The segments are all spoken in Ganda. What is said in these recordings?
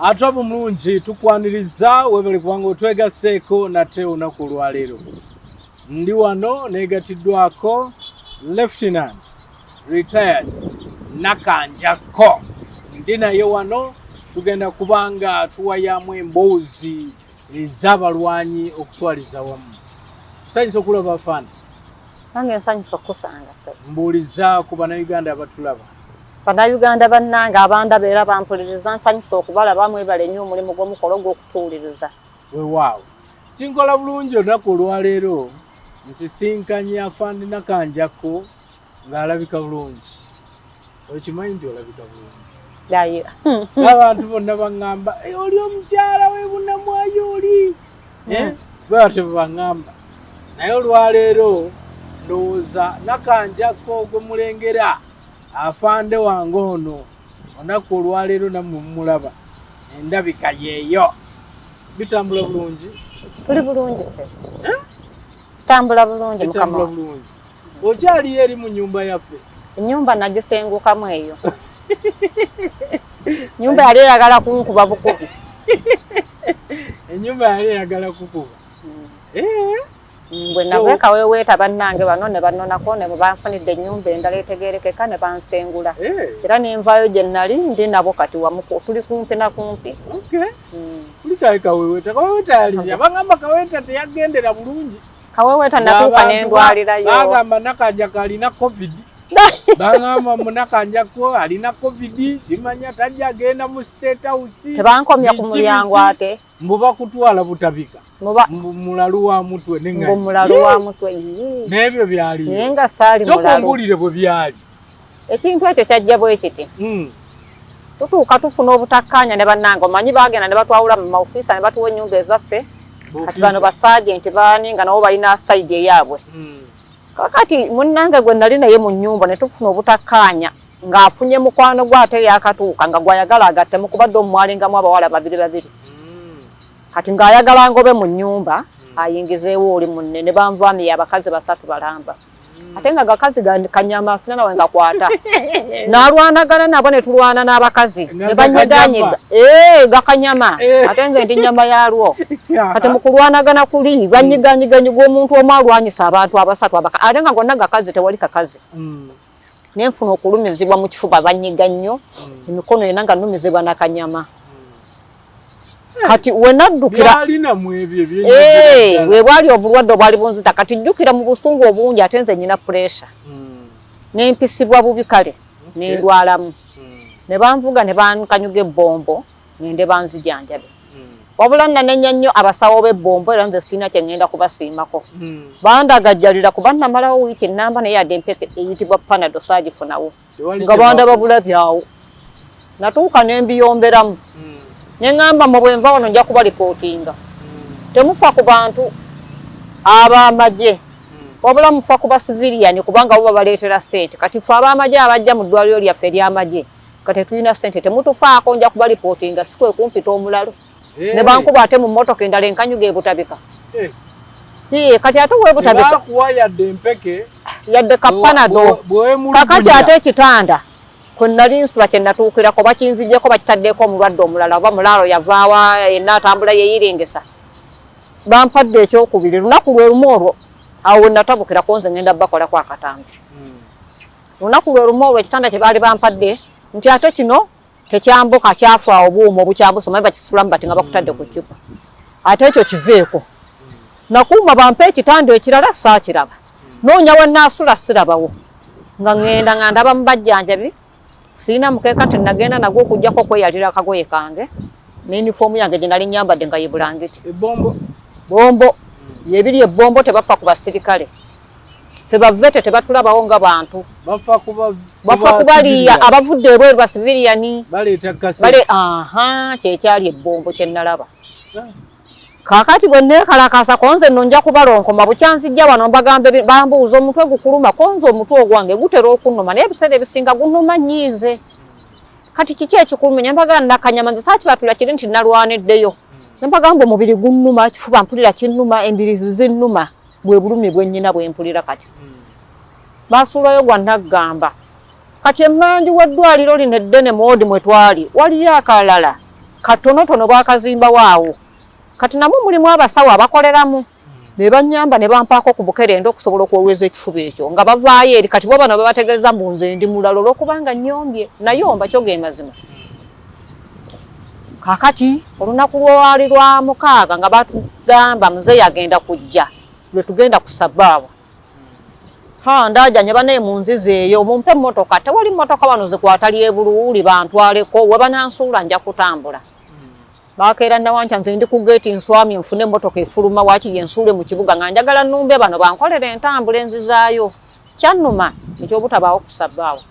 Atwaba omulungi, tukwaniriza, webale kubanga otwegasseeko nate olunaku olwaleero. Ndi wano neegatiddwako Lieutenant Retired Nakanjakko, ndi naye wano, tugenda kubanga tuwayaamu emboozi ez'abalwanyi okutwaliza wamu. Nsanyusa okulaba, afande. Nange nsanyusa okukusanga, ssebo. Mbuuliza ku Bannayuganda abatulaba. Bannayuganda bannange abandaba era bampuliriza, nsanyusa okubalaba. Mwebale nnyo omulimu gw'omukola ogw'okutuwuliriza. Weewaawo, kinkola bulungi olunaku olwaleero nsisinkanye afande Nakanjakko ng'alabika bulungi. Okimanyi nti olabika bulungi? Dayira. Abantu bonna baŋŋamba, "Eh, oli omukyala w'ebunamwayo oli." Eh, bwe batyo bwe baŋŋamba, naye olwaleero ndowooza Nakanjakko gwe mulengera, afande wange ono, olunaku olwaleero nammwe mumulaba, endabika yeeyo. Bitambula bulungi? Tuli bulungi, ssebo, tutambula bulungi, mukama. Bitambula bulungi. Okyaliyo eri mu nyumba yaffe? Ennyumba nagisengukamu. Eyo nyumba yali eyagala kunkuba bukubi. Enyumba yali eyagala kukuba? Eh, Bwe nava ekaweweeta, bannange bano ne bannonako ne banfunidde ennyumba endala etegeerekeka ne bansengula. Era nenvaayo gye nali ndi nabo, kati wamu tuli kumpi na kumpi. Kulikayo Kaweweeta. Kaweweeta yali, abagamba Kaweweeta teyagendera bulungi. Kaweweeta natuuka nendwalirayo. Bagamba Nakanjako alina COVID, bagamba mu Nakanjako alina COVID, simanya tajja agenda mu State House. Tebankomya ku Biki, mulyango. Biki. Ate Mbu bakutwala butabika. Muba mbu mulalu wa mutwe. Mbu mulalu wa mutwe, yii. N'ebyo byaliyo? Naye nga saali Sooka mulalu. ombuulire bwe byali. Ekintu ekyo kyajja bwe kiti. Tutuuka tufuna obutakkaanya ne bannange, omanyi bagenda ne batwawula mu maofiisa ne batuwa ennyumba ezaffe. Kati bano basaajenti baani nga nabo balina side eyaabwe. Kakati munnange gwe nali naye mu nnyumba ne tufuna obutakkaanya ng'afunye mukwano gwe ate yakatuuka nga gwayagala agattemu, kubadde omumwalingamu abawala babiri babiri. Kati ng'ayagala ngobe mu nnyumba ayingizeewo oli munne, ne banvaamiya abakazi basatu balamba, ate nga gakazi kanyama sina nawe nga kwata n'alwanagana nabo ne tulwana n'abakazi Nga ne banyiganyiga. Ee, gakanyama. Ate nze ndi nyama yalwo. Kati mu kulwanagana kuli banyiganyiganyiga, omuntu omu alwanyisa abantu abasatu ate nga gonna gakazi, tewali kakazi. Nenfuna okulumizibwa mu kifuba, banyiga nnyo emikono yonna nga nnumizibwa nakanyama. Kati wenaddukira Byalinamu ebyo? Eh, bwe bwali obulwadde obwali bunzita. Kati jjukira mu busungu obungi, ate nze nyina pressure, nempisibwa bubi, kale nendwalamu ne banvuga ne bankanyuga ebbombo ngende banzijanjabe. Wabula nanenya nnyo abasawo b'ebbombo, era nze sirina kye ŋŋenda kubasiimako. Bandagajjalira kuba namalawo wiiki ennamba, naye yadde empeke eyitibwa Panado saagifunawo, nga bandaba bulabi awo. Natuuka ne mbiyomberamu ne ŋŋamba, mwe bwe nva wano nja kubalipootinga. Temufa ku bantu ab'amagye, wabula mufa ku basiviliani, kubanga bo babaleetera ssente. Kati ffe ab'amagye abajja mu ddwaliro lyaffe ery'amagye nga tetulina ssente, temutufaako. Nja kubalipootinga, si kwe kumpita omulalo ne bankuba ate mu mmotoka endala enkanyuga ebutabika. Iye, kati ate webutabika Tebakuwa yadde empeke? Yadde ka Panado. Kakati ate ekitanda kwe nali nsula kye natuukirako bakinzigyeko, bakitaddeko omulwadde omulala, oba mulaalo yavaawa yenna atambula yeeyiringisa. Bampadde ekyokubiri lunaku lwe lumu olwo. Awo we natabukirako, nze ngenda bakolako akatambi. Lunaku lwe lumu olwo ekitanda kye baali bampadde nti ate kino tekyambuka, kyafa obuuma obukyambusa, omanyi bakisulamu bati nga bakutadde ku ccupa, ate ekyo kiveeko. Nakuuma bampe ekitanda ekirala, saakiraba. Noonya we naasula, sirabawo. Nga ŋŋenda nga ndaba mu bajjanjabi, siina mukeeka tenagenda nagwo okugjako okweyalira akagoye kange n'yunifoomu yange gye nali nyambadde nga ye bulangiti. Ebombo? Bombo yebiri ebbombo. Tebafa ku basirikale, ffe bavete tebatulabawo nga bantu. Bafa kuba Bafa kuba kubaliya civilian. Abavudde ebweru, basiviliyani. Baleeta kase. Bale aha, kyekyali ebbombo kye nalaba. Kaakati bwe neekalakaasa ko nze nno nja kubalonkoma, bukyanzijja wano mbagamba bambuuza omutwe gukuluma, ko nze omutwe ogwange gutera okunnuma, naye ebiseera ebisinga gunnuma nnyiize. Kati kiki ekikulumenya? Mbagamba nakanyama. Nze saakibatula kiri nti nalwaniddeyo, ne mbagamba omubiri gunnuma, kifuba mpulira kinnuma, embirizi zinnuma, bwe bulumi bwe nnyina bwe mpulira. Kati basuulayo gwa naggamba. Kati emmanju w'eddwaliro lino eddene mu ward mwe twali waliyo akalala. Katonotono bwakazimbawo awo. Kati namwe mulimu abasawo abakoleramu ne bannyamba ne bampaako ku bukerenda okusobola okuweweza ekifuba ekyo nga bavaayo eri. Kati bo bano babategeeza mbu nze ndi mulala olw'okubanga nnyombye, nayomba kyo ge mazima. Kaakati olunaku lwali lwa mukaaga nga batugamba muzeeyi agenda kujja lwe tugenda ku Ssabaawa. Ha, ndaajanye banaye mu nzizi eyo mumpe emmotoka, tewali mmotoka wano zikwata ly'ebuluwuli bantwaleko, we banansuula nja kutambula. Bakeera Nawankya nze ndi ku geeti nswamye nfune emmotoka efuluma waakiri ensuule mu kibuga nga njagala nnumbe bano bankolere entambula enzizaayo. Kyannuma eky'obutabaawo ku Ssabaawa.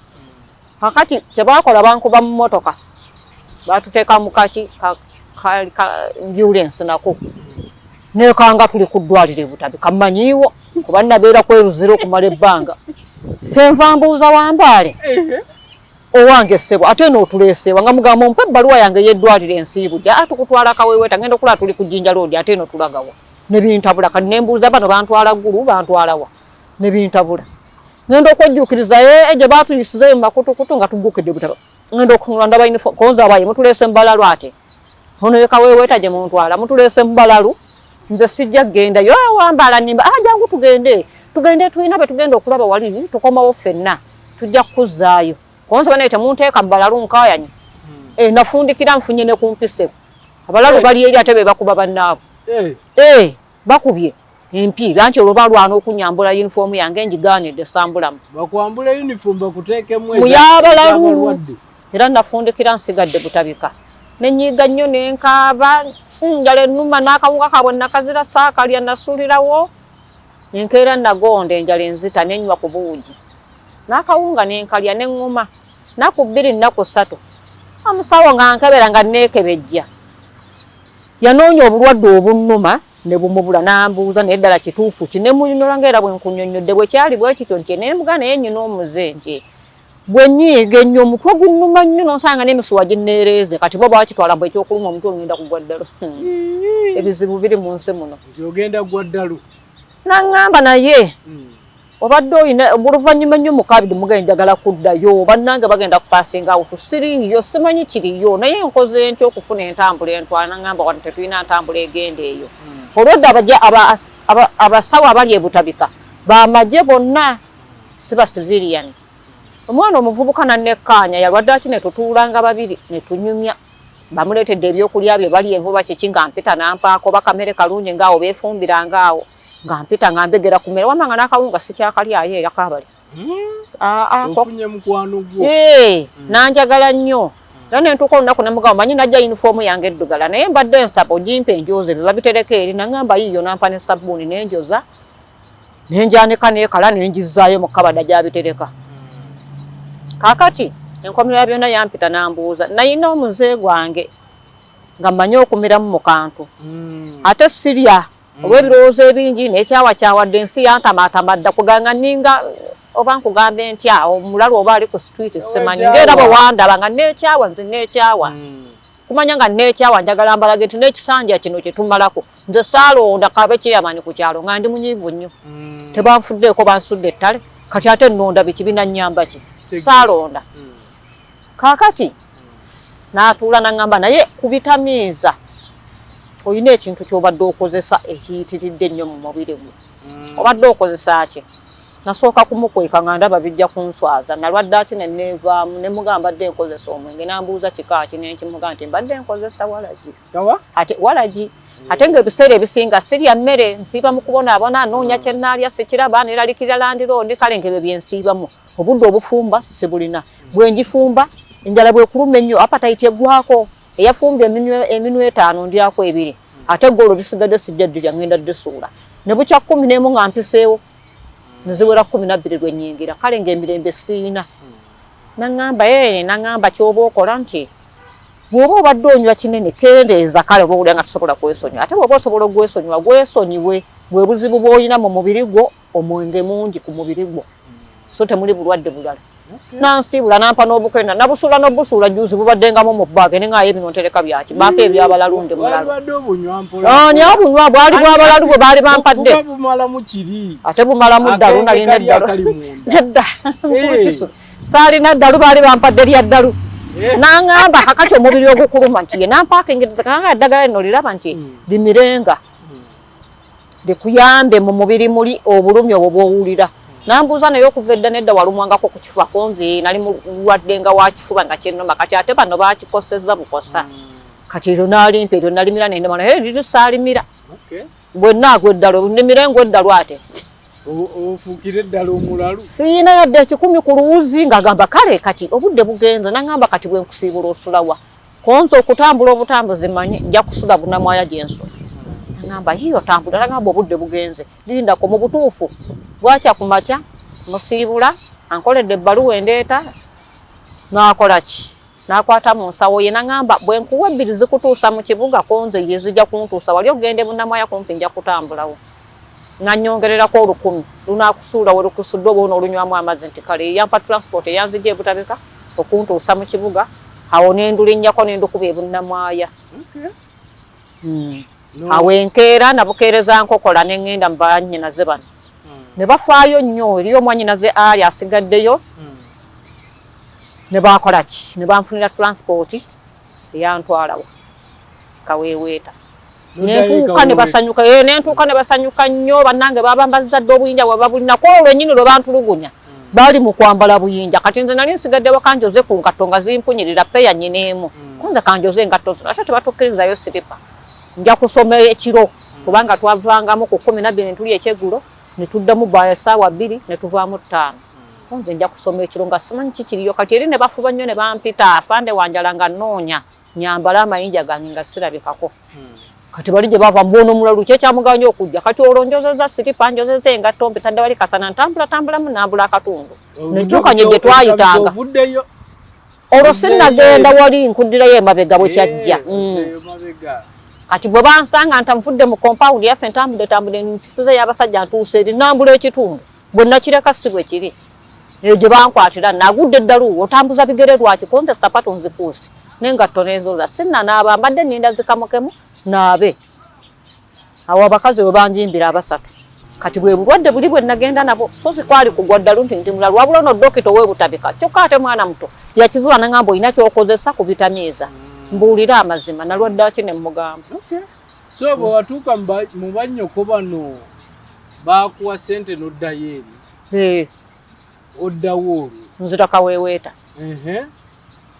Kakati kye baakola bankuba mu mmotoka baatuteeka mu kaki ka, ka, ka ambulance nako nekanga tuli ku ddwaliro e Butabika mmanyiiwo kuba nabeera kweruzira okumala ebbanga. Kyenva mbuuza Wambaale owange ssebo ate eno otuleeseewa nga mugamba ompe ebbaluwa yange ey'eddwaliro ensiibudde a tukutwala Kaweweeta ngenda okulaba tuli ku Jinja Road ate eno tulagawa ne bintabula. Kati ne mbuuza bano bantwala Ggulu bantwala wa ne bintabula. Ngenda okwejjuukiriza gye baatuyisizeeyo mu makutukutu nga tuggukidde Butaba. Ngenda okutunula ndaba uniform konza abaye mutuleese mu balalu ate ono ye Kaweweeta gye muntwala mutuleese mu balalu nze sijja kgendayo. Wambaala nnimba jangu tugende tugende tulina be tugenda okulaba wali tukomawo ffenna tujja kukuzzaayo. Konza banaye temunteeka mu balalu nkaayanye. Nafundikira nfunye ne ku mpise abalalu bali eri ate be bakuba bannaabwe. Bakubye empi anti olwo balwana okunyambula yunifoomu yange ngigaanidde sambulamu. Bakwambula yunifoomu bakuteekemu mu y'abalalu. Era nafundikira nsigadde Butabika ne nnyiiga nnyo ne nkaaba njala ennuma n'akawunga kaabwe nakazira saakalya nasuulirawo enkeera nagonda enjala enzita ne nnywa ku buugi n'akawunga ne nkalya ne ŋŋuma nnaku bbiri nnaku ssatu omusawo nga nkebera nga nneekebejja yanoonya obulwadde obunnuma ne bumubula n'ambuuza naye ddala kituufu ki ne munyonyola nga era bwe nkunyonnyodde bwe kyali bwe kityo nti ne mugamba naye nnyina omuze nti bwe nnyiiga ennyo omutwe gunnuma nnyo n'osanga n'emisuwa ginneereeze kati bo baakitwala mbu ekyokuluma omutwe ngenda kugwa ddalu. Ebizibu biri mu nsi muno. Nti ogenda gwa ddalu. N'aŋŋamba naye obadde olina oluvannyuma ennyo mukaabidde mugenda njagala kuddayo bannange bagenda kupaasinga awo siriiyo simanyi kiriyo naye nkoze ntya okufuna entambula entwala n'aŋŋamba wano tetulina ntambula egenda eyo. Olwedda abasawo abali e Butabika bamagye bonna si ba civilian. Omwana omuvubuka n'annekkaanya yalwadde aki ne tutuulanga babiri ne tunyumya bamuleetedde ebyokulya bye bali envuba kiki nga mpita n'ampaako bakamere kalungi ng'awo beefumbiranga awo nga mpita nga mbegera ku mmere wamma nga n'akawunga sikyakalyayo era kabali. Ofunye mukwano gwo. Nanjagala nnyo era ne ntuuka olunaku ne mugamba omanyi najja yunifoomu yange eddugala naye mbadde nsaba ogimpe enjoze bye babitereka eri nangamba yiiyo n'ampa ne sabbuuni ne njoza ne njanika neekala ne ngizzaayo mu kabada gy'abitereka. Kaakati enkomerero ya byonna yampita n'ambuuza nalina omuze gwange nga mmanyi okumiramu mu kantu ate sirya olw'ebirowoozo ebingi nekyawakyawadde ensi yantamaatama dda kuganga nninga oba nkugambe ntya omulalu oba ali ku street simanyi ng'era bwe wandaba nga neekyawa nze neekyawa kumanya nga neekyawa njagala mbalage nti n'ekisanja kino kye tumalako nze saalonda kabe chairman ku kyalo nga ndi munyiivu nnyo tebanfuddeeko bansudde ettale kati ate nnonda biki binannyamba ki saalonda. Kaakati n'atuula n'aŋŋamba naye ku bitamiiza olina ekintu ky'obadde okozesa ekiyitiridde ennyo mu mubiri gwo. Obadde okozesa ki? Nasooka kumukweka nga ndaba bijja kunswaza nalwadde aki ne neevaamu ne mugamba mbadde nkozesa omwenge n'ambuuza kika ki ne nkimugamba nti mbadde nkozesa walagi. Ate walagi ate ng'ebiseera ebisinga sirya mmere nsiiba mu kubonaabona noonya kye nnaalya sikiraba neeralikirira landiroodi kale ng'ebyo bye nsiibamu obudde obufumba sibulina bwe ngifumba enjala bw'ekuluma ennyo apatayiti eggwako eyafumbye eminwe etaano ndyako ebiri ate ggoolo lisigadde sijja ddirya ngenda ddisuula ne bukya 11 nga mpiseewo nziwera 12 lwe nnyingira kale ng'emirembe siyina. Naŋŋamba naŋŋamba ky'oba okola nti bw'oba obadde onywa kinene kendeeza kale oba owulira nga tosobola kwesonyiwa ate bw'oba osobola ogwesonyiwa gwesonyiwe bwe buzibu bw'olina mu mubiri gwo omwenge mungi ku mubiri gwo so temuli bulwadde bulala. Nansiibula nampa n'obukenda nabusuula n'obusuula juzi bubaddengamu mu bbaage ne ngaayo bino ntereka byaki mbaako ebyabalalu ndi mulalu. Ani abunywa bwali bwabalalu bwe baali bampadde ate bumalamu ddalu nalina eddalu nedda saalina ddalu baali bampadde lya ddalu. N'aŋŋamba kakati omubiri ogukuluma nti ye nampaakinga eddagala lino liraba nti limirenga likuyambe mu mubiri muli obulumi obwo bw'owulira. Nambuuza naye okuva edda nedda walumwangako ku kifuba? Konze nali mulwadde nga wa kifuba nga kyennuma, kati ate bano bakikosezza bukosa. Kati eryo n'alimpa, eryo nalimira nendemala, naye liri saalimira. Bwe naagwa eddalu nnimire ngwa eddalu ate. Ofuukire eddala omulalu. Siina yadde 100 ku luwuzi. Ng'agamba kale kati obudde bugenze, naŋŋamba kati bwe nkusiibula osulawa? Konza okutambula obutambuzi manyi nja kusula Bunamwaya gyensula. Naŋŋamba yiyo tambula, naŋŋamba obudde bugenze, lindako. Mu butuufu bwakya ku makya musiibula, ankoledde ebbaluwa endeeta, n'akola ki, n'akwata mu nsawo ye, naŋŋamba bwe nkuwa ebbiri zikutuusa mu kibuga, konze ye zijja kuntuusa wali ogende Bunamwaya kumpi nja kutambulawo. Nanyongererako 1,000, lunakusuula we lukusudde oba onoolunywamu amazzi. Nti kale yampa transport eyanzija ebutabika okuntuusa mu kibuga, awo nendulinnyako nendukuba ebunnamwaya. Awo enkeera nabukeereza nkokola ne ŋŋenda mu bannyinaze bano ne bafaayo nnyo. Eriyo omwannyinaze ali asigaddeyo ne bakola ki, ne banfunira transport eyantwalawa Kaweeweeta. Nentuuka ne basanyuka, nentuuka ne basanyuka nnyo. Bannange babambazza dde obuyinja bwe babulina ku olwo lwennyini lwe bantulugunya, baali mu kwambala buyinja. Kati nze nali nsigadde waka njoze ku ngatto nga zimpunyirira, peya nnyina emu kunze kanjoze engatto zino, ate tebatukkirizayo siripa. Nja kusoma ekiro kubanga twavangamu ku 12 ne tulya ekyeggulo ne tuddamu ba essaawa 2 ne tuvaamu 5. Kunze nja kusoma ekiro nga simanyi kikiriyo. Kati eri ne bafuba nnyo ne bampita afande Wanjala nga nnoonya nyambale amayinja gange nga sirabikako. Kati bali gye bava mbona omulalu kyekyamuganya okujja. Kati olwo njozeza siripa, njozeza engatto, mpitadde wali kasana, ntambula tambulamu nambula akatundu nentuukanye gye twayitanga. Olwo sinnagenda wali nkuddirayo emabega bwe kyajja. Kati bwe bansanga ntanvudde mu compound yaffe, ntambudde tambudde mpisiza y'abasajja, ntuuse eri nambula ekitundu bwe nakireka si bwe kiri, eyo gye bankwatira nagudde eddalu. Otambuza bigere lwaki? Konze sapatu nzikuuse n'engatto nenzoza, sinnanaaba, mbadde nninda zikamukemu naabe. Awo abakazi bwe banjimbira abasatu. Kati bwe bulwadde buli bwe nagenda nabwo, so sikwali kugwa ddalu nti ndi mulalu, wabula ono dokita ow'ebutabika kyokka ate mwana muto yakizuula nangamba olina ky'okozesa ku bitamiiza. Mbuulire amazima, nalwadde ki? Ne mmugamba. So bwe watuuka mu bannyoko bano, baakuwa ssente n'oddayo eri? Oddawo olwo? Nzira Kaweeweeta.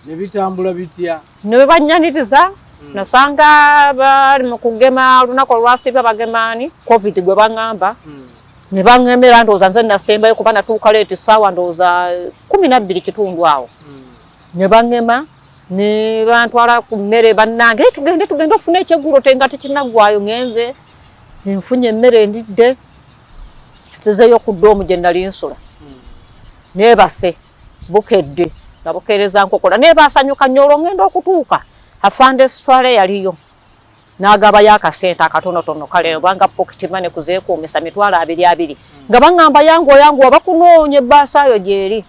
Ne bitambula bitya? Ne bwe bannyaniriza, nasanga bali mu kugema olunaku olwasiibya bagemaani COVID gwe baŋŋamba ne baŋŋemera. Ndowooza nze nasembayo kuba natuuka late, ssaawa ndowooza 12 kitundu awo. Ne baŋŋema ne bantwala ku mmere. Bannange, "Eh, tugende tugende ofune ekyeggulo te nga tekinaggwayo." Ŋŋenze nfunye emmere, ndidde, nzizeeyo ku dorm gye nali nsula, neebase. Bukedde nga bukeereza nkokola, naye basanyuka nnyo. Olwo ŋŋenda okutuuka, afande Swale yaliyo n'agabayo akasente akatonotono, kale obanga pocket money kuzeekuumisa, 20,000, nga baŋŋamba yangu oyanguwa, bakunoonya, ebbaasaayo gyeri.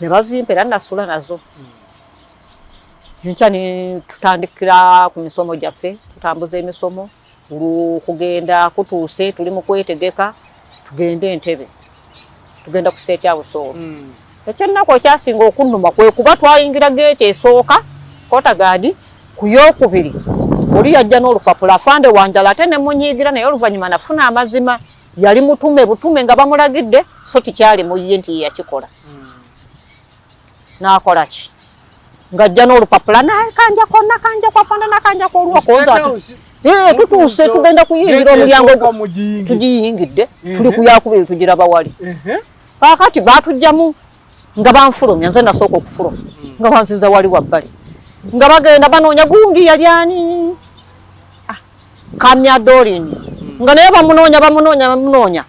Ne bazimpa era nasula nazo. Enkya ne tutandikira ku misomo gyaffe, tutambuza emisomo. Kugenda kutuuse, tuli mu kwetegeka tugende Entebe, tugenda ku State House. Olwo ekyennaku ekyasinga okunnuma kwe kuba twayingira geeti esooka, kotagaadi ku yookubiri, oli yajja n'olupapula, afande Wanjala, ate ne munyiigira. Naye oluvannyuma nafuna amazima, yali mutume butume nga bamulagidde, so tikyali mu ye nti ye yakikola. N'akola ki, ng'ajja n'olupapula nakanjako nakanjako afande nakanjako olwakonza ati tutuuse, tugenda kuyingira omulyango, tugiyingidde, tuli ku yakubiri, tugiraba wali. Kaakati baatugjamu nga banfulumya, nze nasooka okufuluma, nga banziza wali wabbali, nga bagenda banoonya gundi yali ani, Kamya Dorin, nga naye bamunoonya bamunoonya bamunoonya,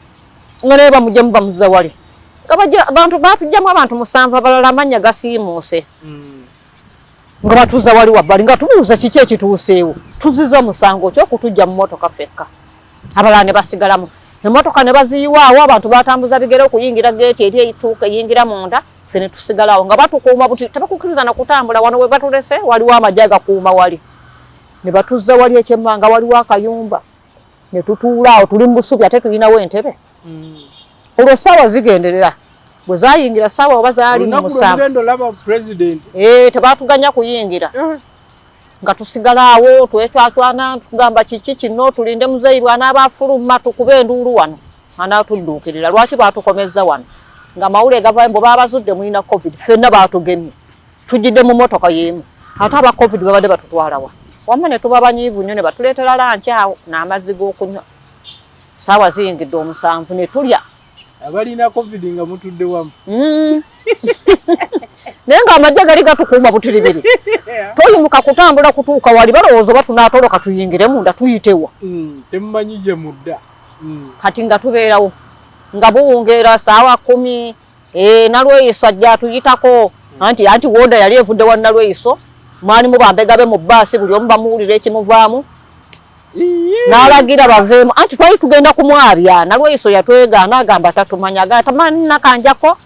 nga naye bamugjamu bamuziza wali, nga bantu batugjamu abantu musanvu, abalala amannya gasiimuuse, nga batuuza wali wabbali, nga tubuuza kiki ekituuseewo, tuziza musango ki okutujja mu motoka ffekka, abalala ne basigalamu emmotoka ne baziyiwaawo. Abantu batambuza bigere okuyingira geeti eri eyituuka eyingira munda, ffe ne tusigalawo nga batukuuma buti, tebakukkiriza na kutambula. Wano we batulese waliwo amagye agakuuma wali, ne batuzza wali ekyemmanga, waliwo akayumba ne tutuula awo, tuli mu busubi ate tulinawo entebe. Olwo ssaawa zigenderera. Bwe zaayingira ssaawa oba zaali mu musanvu. Tebaatuganya kuyingira. Nga tusigala awo twecwacwana, tugamba kiki kino, tulinde muzeeyi bw'anaaba afuluma tukube enduulu wano anaatudduukirira. Lwaki baatukomezza wano? Nga mawulire gavaayo mbu baabazudde mulina COVID, ffenna baatugemye, tujjidde mu mmotoka y'emu, ate aba COVID babadde batutwala wa? Wamma ne tuba banyiivu nnyo ne batuleetera lanki awo n'amazzi g'okunywa. Ssaawa ziyingidde 7 ne tulya. Abalina COVID nga mutudde wamu. Naye ng'amagye gali gatukuuma butiribiri. Toyimuka kutambula kutuuka wali, balowooza oba tunaatoloka tuyingire munda tuyitewa. Temumanyi gye mudda. Kati nga tubeerawo nga buwungeera ssaawa 10, Nalweyiso ajja atuyitako. Anti wooda yali evudde wa Nalweyiso, mwalimu bambega be mu bbaasi, buli omu bamuwulira ekimuvaamu. N'alagira baveemu, anti twali tugenda kumwabya. Nalweyiso yatwegaana agamba tatumanya, agamba tamanyi Nakanjako.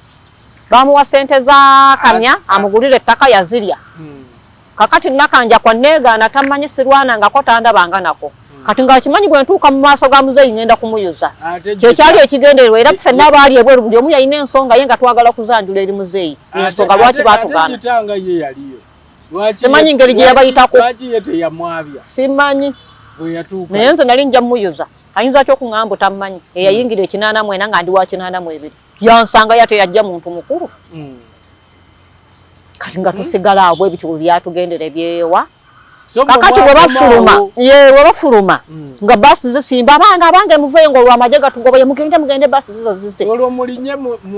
Bamuwa ssente za Kamya amugulire ettaka yazirya. Kakati Nakanjako anneegaana tamanyi, sirwanangako tandabanga nako. Kati ng'akimanyi bwe ntuuka mu maaso ga muzeeyi ngenda kumuyuza. Kye kyali ekigendererwa, era ffenna abaali ebweru buli omu yalina ensonga ye nga twagala kuzanjula eri muzeeyi. Ensonga lwaki baatugaana? Simanyi ngeri gye yabayitako. Simanyi. Naye nze nali nja muyuza. Ayinza atya okuŋŋamba tammanyi? Eyayingira 84 nga ndi wa 82. Yansanga yate yajja muntu mukulu. Kati nga tusigala awo bwe bityo bwe byatugendera ebyewa. Kakati bwe bafuluma, ye bwe bafuluma nga baasi zisimba, abange abange muveeyo ng'olwo amagye gatugobaye, mugende mugende baasi zizo zizze.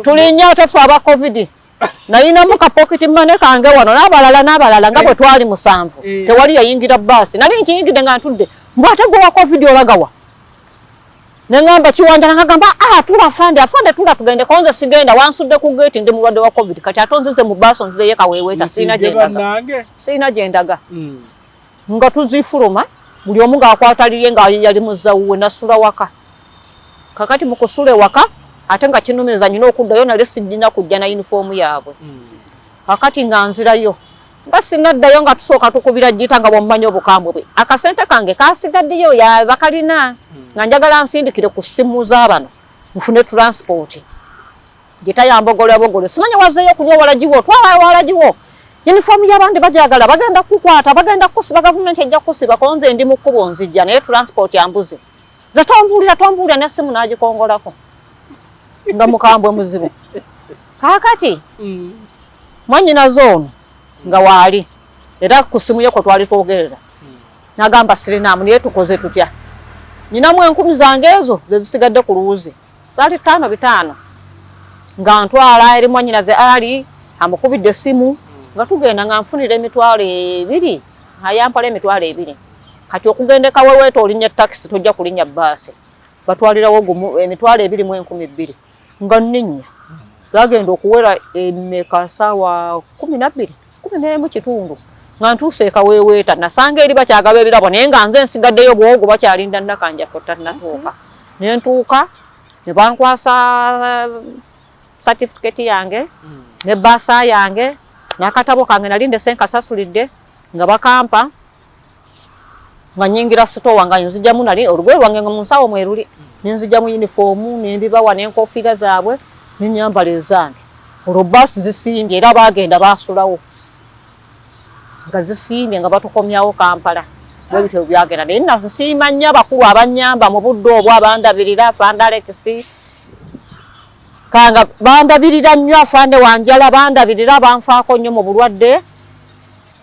Tulinye ate ffe aba COVID. Nalinamu ka pocket money kange wano n'abalala n'abalala nga bwe twali 7. Tewali yayingira baasi. Nali nkiyingidde nga ntudde. Mbu ate gwe wa COVID olagawa? Ne ŋŋamba Kiwanjala, ng'agamba tula afande, afande tula tugendeko, nze sigenda, wansudde ku gate ndi mulwadde wa COVID, kati ate onzize mu baasi onzizeyo Kaweeweeta, sirina gye ndaga. Sirina gye ndaga. Nga tuzifuluma buli omu ng'akwata lirye nga yali muzawuwe, nasula waka. Kakati mu kusula ewaka ate nga kinumiriza nnina okuddayo, nali sirina kujja na yunifoomu yaabwe. Kakati nga nzirayo nga sinaddayo nga tusooka tukubira Gita nga bw'omumanyi obukambwe bwe. Akasente kange kasigaddeyo ya bakalina nga njagala nsindikire ku ssimu z'abano nfune transport. Gita yambogola bogolo, simanyi wazzeeyo okunywa walagiwo, twala walagiwo. Yunifoomu y'abandi bagyagala, bagenda kukukwata, bagenda kukusiba, gavumenti ejja kukusiba, ko nze ndi mu kkubo nzijja, naye transport ambuze. Nze tombuulira, tombuulira n'essimu n'agikongolako. Nga mukambwe muzibu. Kaakati mwannyinaze ono nga waali era ku ssimu ye kwe twali twogerera. N'agamba sirinaamu, naye tukoze tutya? Nninamu 1000 zange ezo ze zisigadde ku luwuzi. Zaali 5 5. Nga ntwala eri mwannyinaze Ali amukubidde essimu nga tugenda nga nfunira 20,000, ayampala 20,000. Kati okugenda e Kaweweeta olinnya takisi tojja kulinnya bbaasi. Batwalirawo gumu 22,000 nga nninnya. Zaagenda okuwera emmeka ssaawa 12, 11 kitundu. Nga ntuuse e Kaweweeta nasanga eri bakyagaba ebirabo naye nga nze nsigaddeyo bwogo bakyalinda Nakanjako tannatuuka. Ne ntuuka ne bankwasa certificate yange ne bbaasa yange n'akatabo kange nali ndese nkasasulidde nga bakampa. Nga nnyingira sitoowa nga nzijamu nali olugoye lwange nga mu nsawo mweruli, ne nzijamu yunifoomu ne mbibawa n'enkofiira zaabwe ne nnyambala ezange. Olwo bbaasi zisimbye era baagenda baasulawo nga zisimbye nga batukomyawo Kampala. Bwe bityo byagenda. Naye nsiima nnyo abakulu abannyamba mu budde obwo, abandabirira, Afande Alex kanga bandabirira nnyo, Afande Wanjala bandabirira, banfaako nnyo mu bulwadde.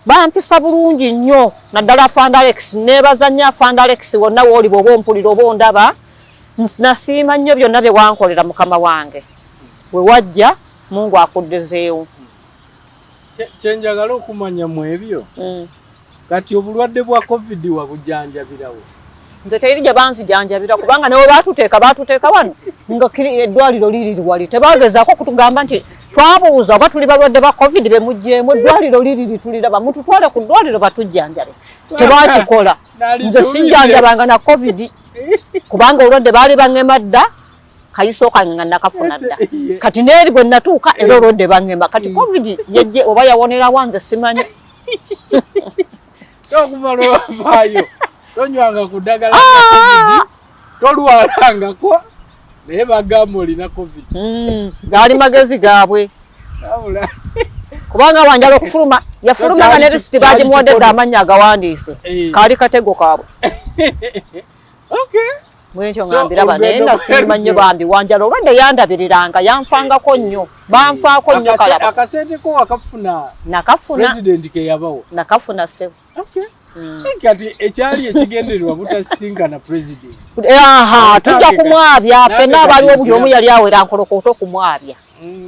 Bampisa bulungi nnyo naddala Afande Alex. Neebaza nnyo Afande Alex wonna w'oli bw'oba ompulira oba ondaba, nasiima nnyo byonna bye wankolera mukama wange. We wajja Mungu akuddizeewo. Kye njagala okumanya mu ebyo, kati obulwadde bwa COVID wabujanjabirawo? Nze teri gye banzijanjabira kubanga ne we baatuteeka wano nga eddwaliro liriri wali. Tebaagezaako kutugamba nti twabuuza oba tuli balwadde ba COVID be muggyeemu, eddwaliro liriri tuliraba, mututwale ku ddwaliro batujjanjabe. Tebaakikola. Nze sijjanjabanga na COVID kubanga obulwadde baali baŋŋema dda, kayiso kange nga nakafuna dda. Kati n'eri bwe natuuka era obulwadde baŋŋema. Kati COVID yejje oba yawonerawa nze simanyi. So okuva lwewavaayo tonywanga ku ddagala lya COVID, tolwalangako. Naye bagamba olina COVID. Gaali magezi gaabwe. Kubanga Wanjala okufuluma yafuluma nga ne risiti bagimuwadde dda amannya agawandiise. Kaali katego kaabwe. Okay. Bwentyo nga mbiraba naye nasiima nnyo bambi Wanjala olwadde yandabiriranga yanfangako nnyo banfaako nnyo kalaba. Akasente ko wakafuna? Nakafuna. President ke yabawo? Nakafuna ssebo. Okay. Kati ekyali ekigendererwa butasisinkana president. Aha, tujja kumwabya ffenna abaliwo buli omu yali awera nkolokooto okumwabya.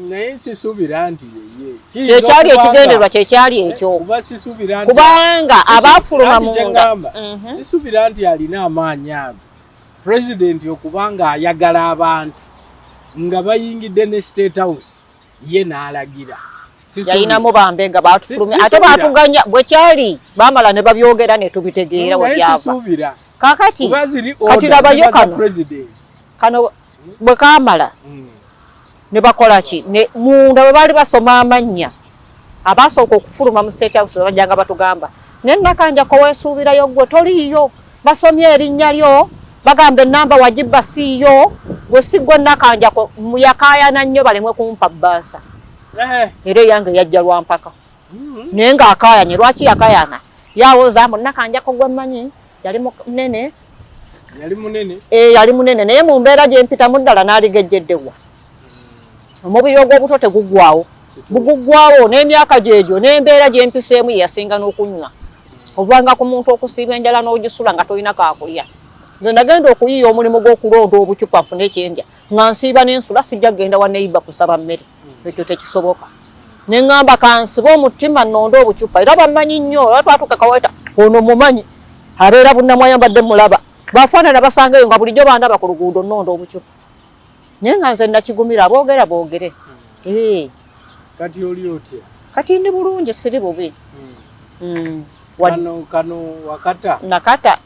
Naye sisuubira nti yeye. Kyekyali ekigendererwa kyekyali ekyo. Kuba sisuubira nti kubanga abaafuluma munda. Sisuubira nti alina amaanyi ago. President okubanga ayagala abantu nga bayingidde ne State House ye n'alagira. Yalinamu bambega baatufulumya ate baatuganya bwe kyali baamala ne babyogera ne tubitegeera we byava. Kaakati kati labayo kano kano bwe kaamala ne bakola ki munda bwe baali basoma amannya abaasooka okufuluma mu State House bajjanga batugamba ne Nakanjako weesuubirayo ggwe toliiyo basomye erinnya lyo bagamba ennamba wagibba siiyo gwe si ggwe Nakanjako yakaayana nnyo balemwe kumpa bbaasa. Era eyange yajja lwa mpaka. Naye ng'akaayanye lwaki yakaayana yawoza mbu Nakanjako gwe mmanyi yali munene. Yali munene? Yali munene naye mu mbeera gye mpitamu ddala n'aligejjeddewa. Omubiri ogw'obuto teguggwawo. Buguggwawo n'emyaka gyegyo n'embeera gye mpiseemu ye yasinga n'okunywa. Ovanga ku muntu okusiiba enjala n'ogisula nga tolina kaakulya. Nze nagenda okuyiiya omulimu gw'okulonda obucupa nfune ekyendya nga nsiiba n'ensula sijja kugenda wa neighbor kusaba mmere. Ekyo tekisoboka. Ne ŋŋamba kansibe omutima nnonde obucupa era bammanyi nnyo era twatuuka Kaweeta ono mumanyi abeera Bunnamwaya mbadde mulaba bafaanana basanga eyo nga bulijjo bandaba ku luguudo nnonda obucupa. Naye nga nze nakigumira aboogera boogere. Kati oli otya? Kati ndi bulungi siri bubi. Kano wakata? Nakata.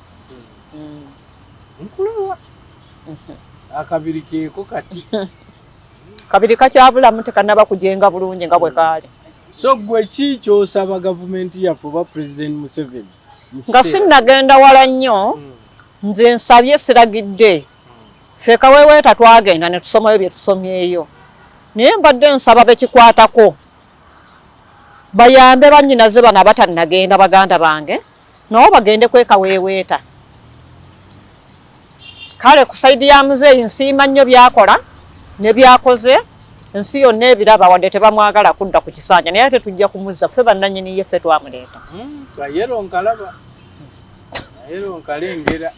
Nkulaba. Akabiri keeko kati. Kabiri kakyabulamu tekannaba kujenga bulungi nga bwe kaali. So gwe ki ky'osaba gavumenti yaffe oba President Museveni? Nga sinnagenda wala nnyo, nze nsabye siragidde. Ffe Kaweweeta twagenda ne tusomayo bye tusomyeyo. Naye mbadde nsaba bekikwatako bayambe bannyinaze bano abatannagenda baganda bange nabo bagende ku Kaweweeta. Kale ku sayidi ya muzeeyi nsiima nnyo by'akola ne by'akoze ensi yonna ebiraba wadde tebamwagala kudda ku kisanja naye ate tujja kumuzza ffe bannannyini ye ffe twamuleeta. Kayero nkalaba. Kayero nkalengera.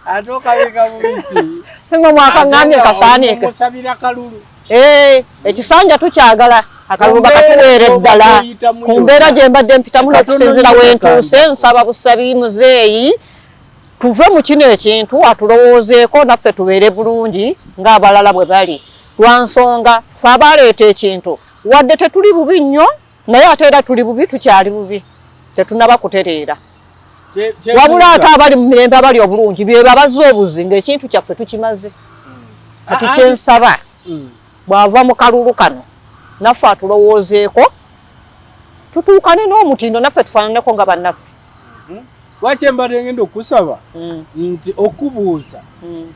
Ate okabika bubisi. Nga mwakaŋŋambye kasaaniike. Omusabira kalulu. Ekisanja tukyagala akalulu bakatuweere ddala. Ku mbeera gye mbadde mpitamu n'okusinziira we ntuuse nsaba busabi muzeeyi tuve mu kino ekintu atulowoozeeko naffe tubeere bulungi ng'abalala bwe bali. Lwa nsonga ffe abaleeta ekintu wadde tetuli bubi nnyo naye ate era tuli bubi tukyali bubi tetunnaba kutereera. Wabula ate abali mu mirembe abali obulungi be babazza obuzi ng'ekintu kyaffe tukimaze. Kati kyensaba bw'ava mu kalulu kano naffe atulowoozeeko tutuukane n'omutindo naffe tufaananeko nga bannaffe. Lwaki mbadde ngenda okusaba nti okubuuza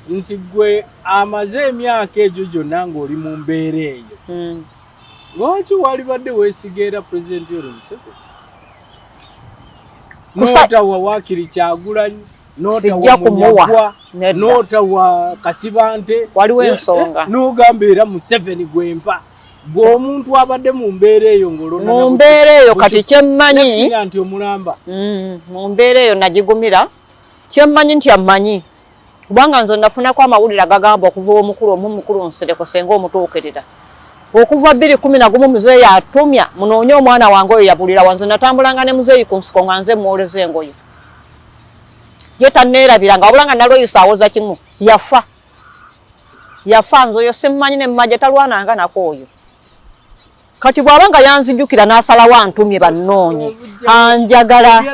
nti gwe amaze emyaka egyo gyonna ng'oli mu mbeera eyo lwaki walibadde weesiga era Pulezidenti Yoweri Museveni? N'otawa waakiri Kyagulanyi, n'otawa Munyagwa, n'otawa Kasibante. Waliwo ensonga. N'ogamba era Museveni gwempa. Gwe omuntu abadde mu mbeera eyo ng'olonda mu mbeera eyo kati kyemmanyi nti omulamba. Mu mbeera eyo nagigumira kyemmanyi nti ammanyi kubanga nze nafunako amawulire agagamba okuva omukulu omu mukulu Nsereko senga omutuukirira. Okuva 2011 muzeeyi atumya munoonye omwana wange oyo yabulira wanze natambulanga ne muzeeyi ku nsiko nga nze mwoleza engoye. Ye tanneerabiranga wabula nga Nalweyiso awoza kimu yafa. Yafa nze oyo simmanyi ne mmajja talwananga nako oyo. Kati bw'aba nga yanzijukira n'asalawo antumye bannoonye anjagala.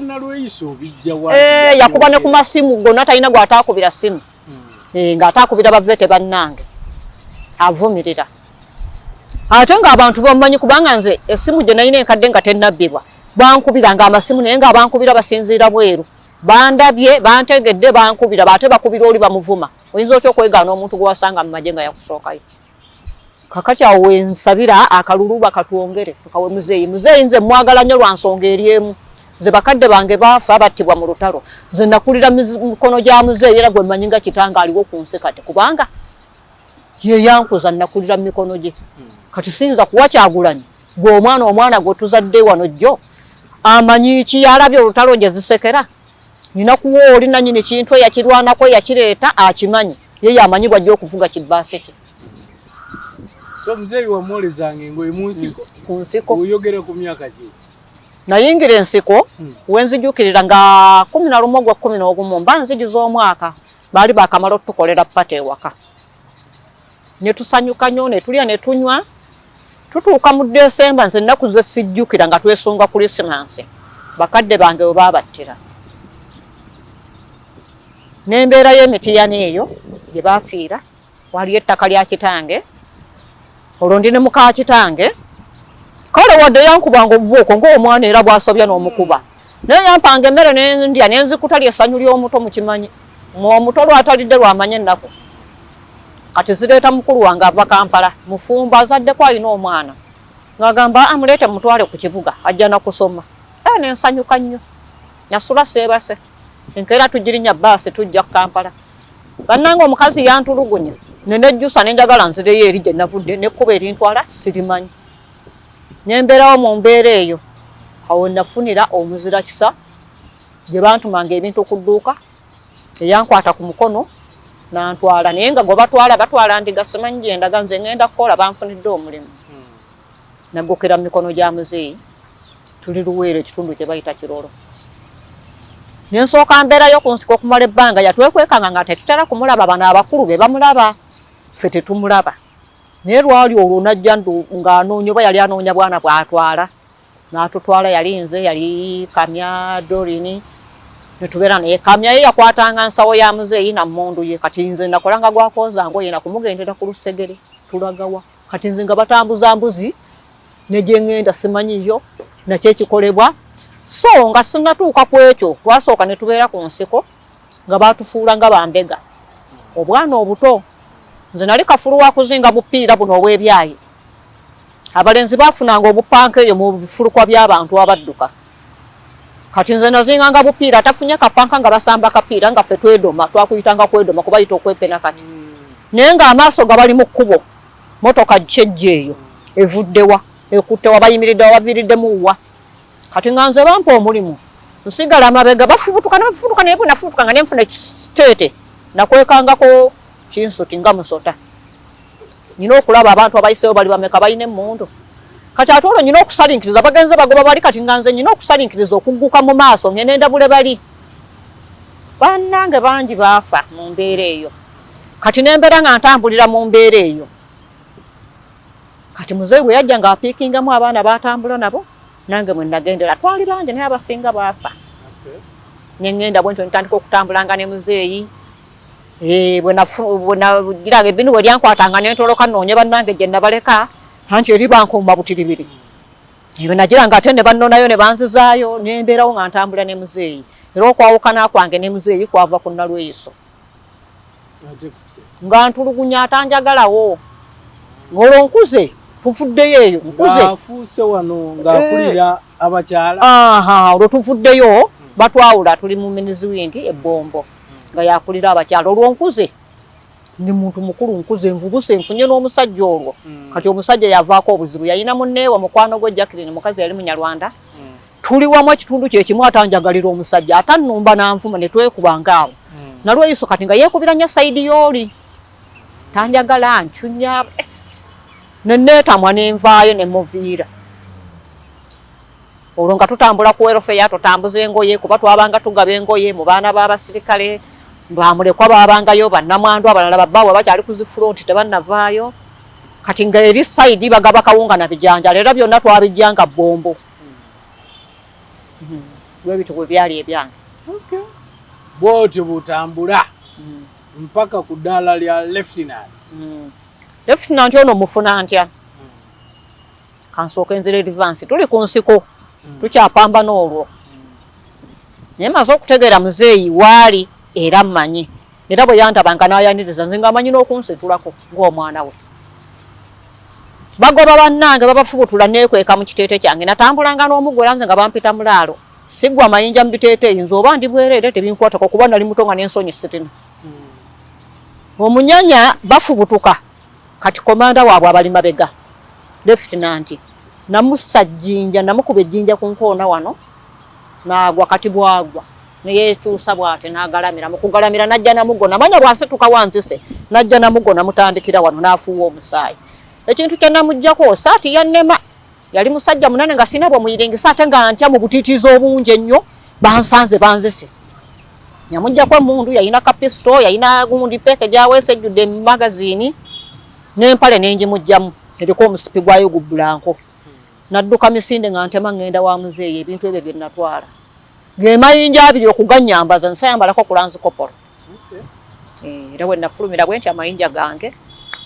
Yakuba ne ku masimu gonna talina gw'ataakubira simu. Ng'ataakubira bavete bannange avumirira. Ate ng'abantu bamumanyi kubanga nze essimu gye nalina enkadde nga tennabbibwa bankubiranga amasimu naye ng'abankubira basinziira bweru. Bandabye bantegedde bankubira ate bakubira oli bamuvuma. Oyinza otya okwegaana omuntu gwe wasanga mu magye nga yakusookayo? Kakati awo wensabira akalulu bakatwongere tukawe muzeeyi. Muzeeyi nze mwagala nnyo lwa nsonga eri emu. Nze bakadde bange baafa battibwa mu lutalo, nze nakulira mikono gya muzeeyi, era gwe mmanyi nga kitange aliwo ku nsi kati, kubanga ye yankuza, nakulira mu mikono gye. Kati siyinza kuwa Kyagulanyi gwe omwana gwe tuzadde wano jjo amanyi ki, yalabye olutalo nje zisekera. Nina kuwa oli nanyini kintu eyakirwanako, eyakireeta, akimanyi ye, yamanyi bwajja okuvuga kibaasi kye. So muzeeyi wamwolezanga engoye mu nsiko? Ku nsiko. Oyogera ku myaka ki? Nayingira ensiko wenzijukirira nga 11 gwa 11, mba nzijuza omwaka. Baali bakamala otukolera party ewaka, ne tusanyuka nnyo, ne tulya ne tunywa. Tutuuka mu Desemba, nze ennaku ze sijjukira, nga twesunga Krisimansi, bakadde bange we baabattira n'embeera y'emitiyana eyo gye baafiira. Waliyo ettaka lya kitange, olwo ndi ne muka kitange. Kale wadde yankubanga obubooko ng'omwana era bw'asobya n'omukuba, naye yampanga emmere nendya nenzikuta. Lyessanyu ly'omuto, mukimanyi omuto lwatalidde lwamanya ennaku. Kati zireeta mukulu wange ava Kampala, mufumbo, azaddeko, alina omwana, ng'agamba amuleete mutwale ku kibuga, ajja nakusoma. Nensanyuka nnyo, nasula seebase. Enkeera tugirinya baasi, tujja ku Kampala. Bannange, omukazi yantulugunya nenejjusa, nenjagala nzireyo eri gye navudde, nekkuba erintwala sirimanyi, nembeerawo mu mbeera eyo. Awo nafunira omuzira kisa gye bantumanga ebintu ku dduuka, eyankwata ku mukono nantwala, naye nga gwe batwala batwala ndiga, simanyi gyendaga, nze ngenda kukola, banfunidde omulimu. Nagokera mu mikono gya muzeeyi, tuli Luweero, ekitundu kye bayita Kirolo. Nensooka mbeerayo ku nsiko okumala ebbanga. Yatwekwekanga nga tetutera kumulaba, bano abakulu be bamulaba, ffe tetumulaba. Naye lwali olwo najja ng'anoonya, oba yali anoonya bwana bw'atwala, n'atutwala. Yali nze, yali Kamya Dorini, netubeera naye. Kamya ye yakwatanga nsawo ya muzeeyi na mmundu ye. Kati nze nakolanga gwakwoza ngoye, nakumugendera ku lusegere. Tulagawa? Kati nze nga batambuza mbuzi ne gye ŋŋenda simanyiyo nakyo ekikolebwa. So nga sinnatuuka ku ekyo, twasooka ne tubeera ku nsiko nga batufuula nga bambega, obwana obuto. Nze nali kafulu wa kuzinga bupiira buno obw'ebyayi. Abalenzi baafunanga obupanka eyo mu bifulukwa by'abantu abadduka. Kati nze nazinganga bupiira, atafunye kapanka nga basamba kapiira, nga ffe twedoma, twakuyitanga kwedoma kubayita okwepena. Kati naye ng'amaaso gabali mu kkubo, motoka kyejja eyo evuddewa, ekuttewa, bayimiriddewa, baviiriddemu wa? Kati nga nze bampa omulimu, nsigala mabega, bafubutuka nebafubutuka, naye bwe nafubutuka nga nenfuna ekiteete, nakwekangako kinsuti nga musota. Nina okulaba abantu abayiseewo bali bameka, balina emmundu. Kati ate olwo nyina okusalinkiriza, bagenze bagoba bali, kati nga nze nyina okusalinkiriza okugguka mu maaso ngende ndabule bali. Bannange bangi baafa mu mbeera eyo. Kati nembeera nga ntambulira mu mbeera eyo. Kati muzeeyi bwe yajja ng'apiikingamu abaana batambula nabo, nange mwe nagendera, twali bangi naye abasinga baafa. Neŋŋenda bwe ntyo, ntandika okutambulanga ne muzeeyi. Bwe nagiranga ebbinu bwe lyankwatanga, nentoloka noonye bannange gye nabaleka, anti eri bankuuma butiribiri. Ebyo nagiranga ate ne bannonayo ne banzizaayo, nembeerawo nga ntambula ne muzeeyi. Era okwawukana kwange ne muzeeyi kwava ku Nalweyiso, nga ntulugunya, atanjagalawo, ng'olwo nkuze, tuvuddeyo eyo nkuze. Ng'afuuse wano ng'akulira abakyala. Aha, olwo tuvuddeyo, batwawula, tuli mu men's wing ebbombo, nga yakulira abakyala. Olwo nkuze, ndi muntu mukulu, nkuze, nvubuse, nfunye n'omusajja olwo. Kati omusajja yavaako obuzibu, yalina munneewa mukwano gwe Jacqueline, mukazi yali Munyarwanda. Tuli wamu ekitundu kyekimu, atanjagalira omusajja, atannumba nanvuma, ne twekubanga awo. Nalweyiso kati nga yeekubira nnyo side y'oli tanjagala, ncunya, neneetamwa, nenvaayo nemuviira. Olwo nga tutambula ku welfare, tutambuza engoye, kuba twabanga tugaba engoye mu baana b'abasirikale, bamulekwa babangayo, bannamwandu abalala babbaabwe bakyali ku zi front tebannavaayo. Kati nga eri side bagaba kawunga na bijanjalo, era byonna twabijjanga bbombo. Bwebityo bwe byali ebyange. Bwotyo butambula mpaka ku ddaala lya lieutenant. Lieutenant ono mufuna ntya? Kansooka enzira advance. Tuli ku nsiko, tukyapambana olwo, naye maze okutegeera muzeeyi waali era mmanyi. Era bwe yandabanga n'ayaniriza nze ng'amanyi n'okunsitulako ng'omwana we. Bagoba bannange babafubutula neekweka mu kiteete kyange. Natambulanga n'omuggo era nze nga bampita mulaalo. Sigwa mayinja mu biteeteeyi nze oba ndi bwereere tebinkwatako kuba nali muto nga n'ensonyi sirina. Omunyanya bafubutuka kati komanda waabwe abali mabega lefutinanti namussa jjinja namukuba ejjinja ku nkoona wano n'agwa kati bwagwa neyekyusa bw'ati n'agalamira mu kugalamira n'ajja namugo namanya bw'asituka wanzise n'ajja namugo namutandikira wano n'afuuwa omusaayi ekintu kye namuggyako saati yannema yali musajja munene nga sirina bwemuyiringisa ate nga ntya mu butiitiizi obungi ennyo bansanze banzise yamuggyako emmundu yalina kapisito yalina gundi peeke gyaweesa ejjudde magaziini n'empale nengimuggyamu eriko omusipi gwayo gubbulanko nadduka misinde nga ntema ngenda wa muzeeyi ebintu ebyo bye natwala ge mayinja abiri okuganyambaza nsayambalako kulanzikopolo era bwe nafulumira bwe nti amayinja gange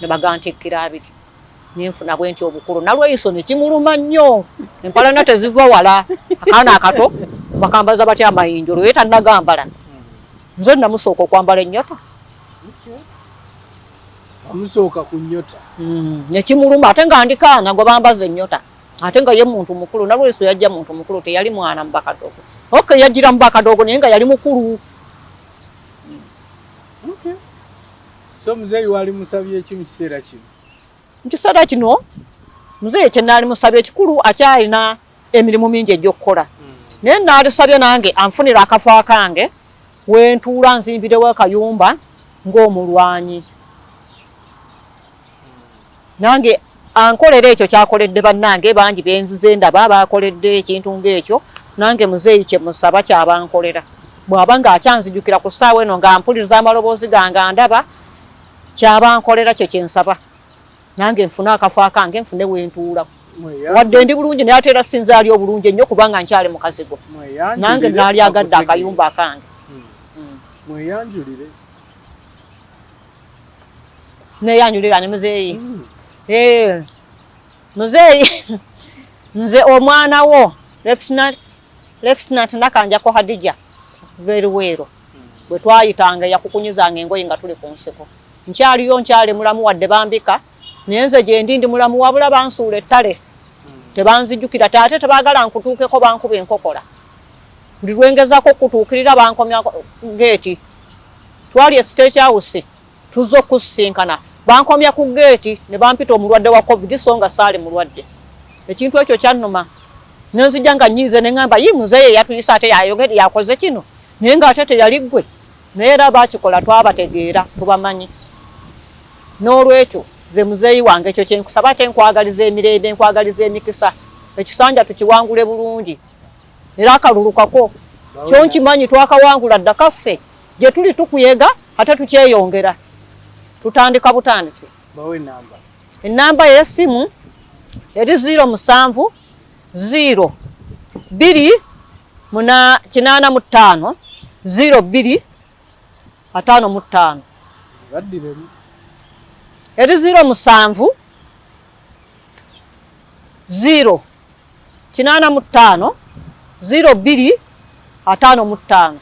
ne bagantikkira abiri nenfuna bwe nti obukulu nalweyiso ne kimuluma nnyo empalana teziva wala akaana akato bakambaza batya amayinja olwo ye tannagambala nze namusooka okwambala ennyota amusooka ku nnyota nekimuluma ate nga ndi kaana gwe bambaza ennyota ate nga ye muntu mukulu nalweyiso yajja muntu mukulu teyali mwana mu bakadogo okay yajjira mu bakadogo naye nga yali mukulu. So muzeeyi wali musabye ki mu kiseera kino? Mu kiseera kino muzeeyi kye naali musabye ekikulu akyalina emirimu mingi egy'okukola naye naalisabye nange anfunire akafo akange wentuula nzimbirewo akayumba ng'omulwanyi nange ankolera ekyo kyakoledde bannange bangi benzize ndaba bakoledde ekintu ng'ekyo nange muzeeyi kye musaba kyabankolera bw'aba ng'akyanzijukira ku ssaawa eno nga mpuliriza amaloboozi gange andaba kyabankolera kye kyensaba nange nfune akafo akange nfune wentuula wadde ndi bulungi naye ate era sinza ali obulungi ennyo kubanga nkyali mu kazigo nange naali agadde akayumba akange. Mweyanjulire. Neyanjulira ne muzeeyi. Muzeeyi nze omwana wo Lieutenant Nakanjako Hadija Veruweero bwe twayitanga yakukunyizanga engoye nga tuli ku nsiko. Nkyaliyo nkyali mulamu wadde bambika naye nze gye ndi ndi mulamu wabula bansuula ettale tebanzijukira ate tebaagala nkutuukeko bankuba enkokola buli lwengezaako okutuukirira bankomya geeti twali e State House tuzze okusisinkana bankomya ku geeti ne bampita omulwadde wa covid so nga saali mulwadde ekintu ekyo kyannuma nenzijja nga nnyiize ne ŋŋamba yi muzeeyi yatuyise ate yayogere yakoze kino naye ng'ate teyali ggwe naye era baakikola twabategeera tubamanyi n'olwekyo nze muzeeyi wange ekyo kye nkusaba ate nkwagaliza emirembe nkwagaliza emikisa ekisanja tukiwangule bulungi era akalulu kako kyo nkimanyi twakawangula dda kaffe gye tuli tukuyega ate tukyeyongera tutandika butandisi. Ennamba y'essimu eri 07 0 2 85 02 55 eri 07 0 85 02 55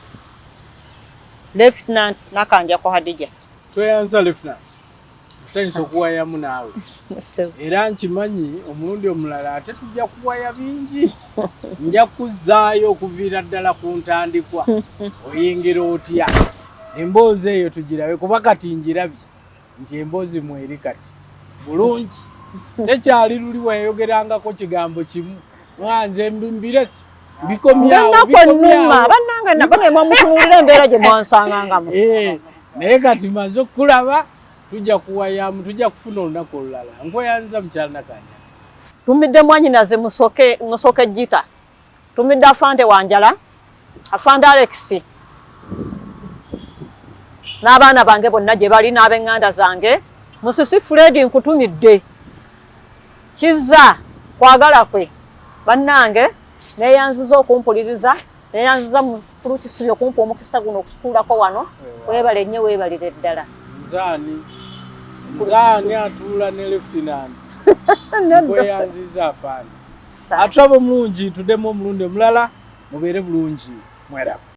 Lieutenant Nakanjako Hadija. Tweyanza Lieutenant. Nsanyusa okuwayamu naawe era nkimanyi omulundi omulala ate tujja kuwaya bingi nja kuzzaayo okuviira ddala ku ntandikwa oyingira otya emboozi eyo tugirabe kuba kati ngirabye nti emboozi mweri kati bulungi tekyali luli wayogerangako kigambo kimu nze mbiresi bikomyawo bikomyawo bannange nabane mwamutunuulira embeera gye mwansangangamu naye kati maze okulaba tujja kuwayamu tujja kufuna olunaku olulala nkweyanziza mukyala Nakanja. Tumidde mwanyinaze musoke Gita, tumidde afande Wanjala, afande Alex n'abaana bange bonna gye bali n'ab'eŋŋanda zange. Musisi Fred nkutumidde kizza kwagala kwe bannange neeyanziza okumpuliriza neeyanziza mu Fulukisibye okumpa omukisa guno okutuulako wano weebale nnyo weebalire ddala. Nzaani atuula ne Lieutenant nkweyanziza afande atulaba omulungi tuddemu omulundi omulala mubeere bulungi mweraba.